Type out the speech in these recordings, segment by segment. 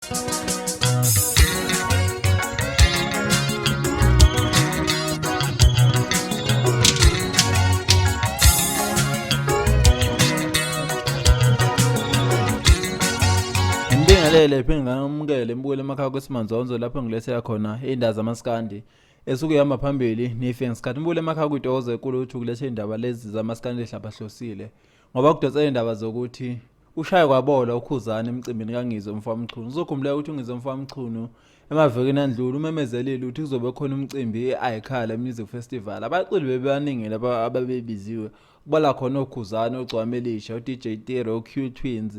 Ngibingelele phinde ngamukele mbukele emakhaya kwesimanzonzo lapho ngilethela khona indaba zamaskandi esuke ihamba phambili nife ngesikhathi mbukele emakhaya kwitokozo enkulu ukuthi ukuletha indaba lezi zamaskandi ehlabahlosile ngoba kudonsela indaba zokuthi Ushaye kwabola uKhuzani emcimbini kaNgizwe Mfwamchunu. Uzokhumbuleka ukuthi uNgizwe Mfwamchunu emavikini andlule umemezelile ukuthi kuzobe khona umcimbi e-Ayikhala Music Festival. Abaculi bebebaningi laba ababebiziwe. Kubala khona oKhuzani, oGcwama Elisha, uDJ Tiro, oQ Twins,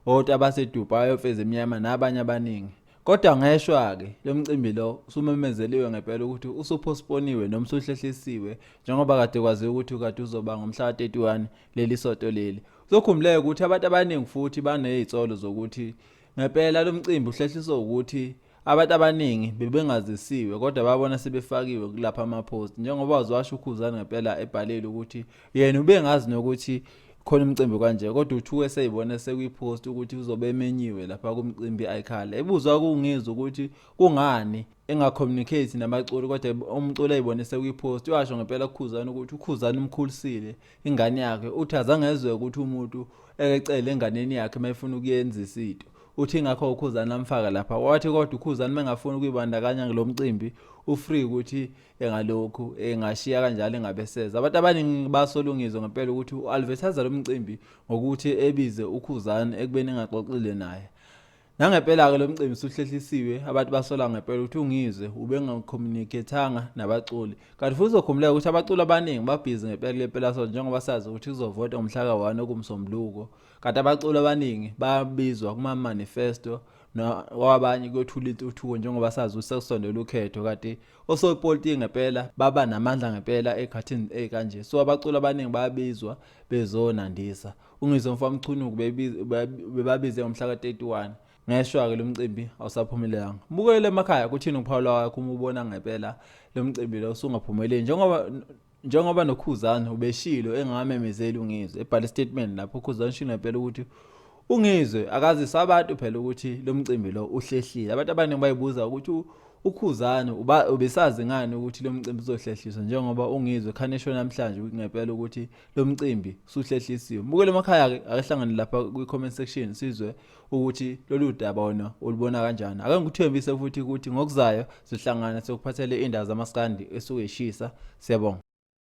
oTabaseDubai, oMfezi Emnyama nabanye abaningi. Kodwa ngeshwa-ke lo mcimbi lo usumemezeliwe ngempela ukuthi usuphostponiwe noma usuhlehlisiwe njengoba kade kwaziwa ukuthi kade uzoba ngomhla ka-31 leli sonto leli. Kuzokhumbuleka ukuthi abantu abaningi futhi banezinsolo zokuthi ngempela lo mcimbi uhlehliswe ukuthi abantu abaningi bebengazisiwe kodwa babona sebefakiwe kulapha ama-post njengoba waze washo uKhuzani ngempela ebhalile ukuthi yena ubengazi nokuthi khona umcimbi kanje kodwa uthuke eseyibona sekwi-post ukuthi uzobe emenyiwe lapha kumcimbi ayikhala ebuzwa kungizwa ukuthi kungani engacommunicate nabaculi kodwa umculi eyibone sekwi-post uyasho ngempela kuKhuzani ukuthi uKhuzani umkhulisile ingane yakhe uthi azange ezwe ukuthi umuntu ekecele enganeni yakhe uma efuna ukuyenza isinto uthi ingakho uKhuzani amfaka lapha wathi kodwa uKhuzani mengafuni ukuyibandakanya kulo mcimbi ufree ukuthi engalokhu engashiya kanjalo engabe seza abantu abaningi basolungizwe ngempela ukuthi u-advertise lo mcimbi ngokuthi ebize uKhuzani ekubeni engaxoxile naye. Nangempela-ke lo mcimbi usuhlehlisiwe abantu basola ngempela ukuthi uNgizwe ubengacommunicatanga nabaculi kanti futhi uzokhumbuleka ukuthi abaculi abaningi babhizi ngempela kule mpelasonto njengoba sazi ukuthi kuzovotwa ngomhla ka-1 okumsombuluko kanti abaculi abaningi bayabizwa kuma-manifesto wabanye kuyothula intuthuko njengoba sazi ukuthi sekusondela ukhetho kanti osopolitiki ngempela baba namandla ngempela ekhathini ekanje so abaculi abaningi bayabizwa bezonandisa uNgizwe Mfamchunu bebabize ngomhla ka-31 ngeshwa-ke lo mcimbi awusaphumelelanga bukele emakhaya kuthini ukuphawula kwakho uma ubona ngempela lo mcimbi lo usungaphumeleli njengoba noKhuzani ubeshilo engamemezeli uNgizwe ebhala istatement lapho uKhuzani ushilo ngempela ukuthi uNgizwe akazise abantu phela ukuthi lo mcimbi lo uhlehlile abantu abaningi bayibuza ukuthi uKhuzani ubesazi ngani ukuthi lo mcimbi uzohlehliswa njengoba uNgizwe khane esho namhlanje ngempela ukuthi lo mcimbi usuhlehlisiwe mbukele emakhaya-ke ake hlangane lapha kwi-comment section sizwe ukuthi lolu daba wena ulubona kanjani ake ngikuthembise futhi ukuthi ngokuzayo sihlangana siyokuphathele iy'ndaba zamaskandi esuke ishisa siyabonga.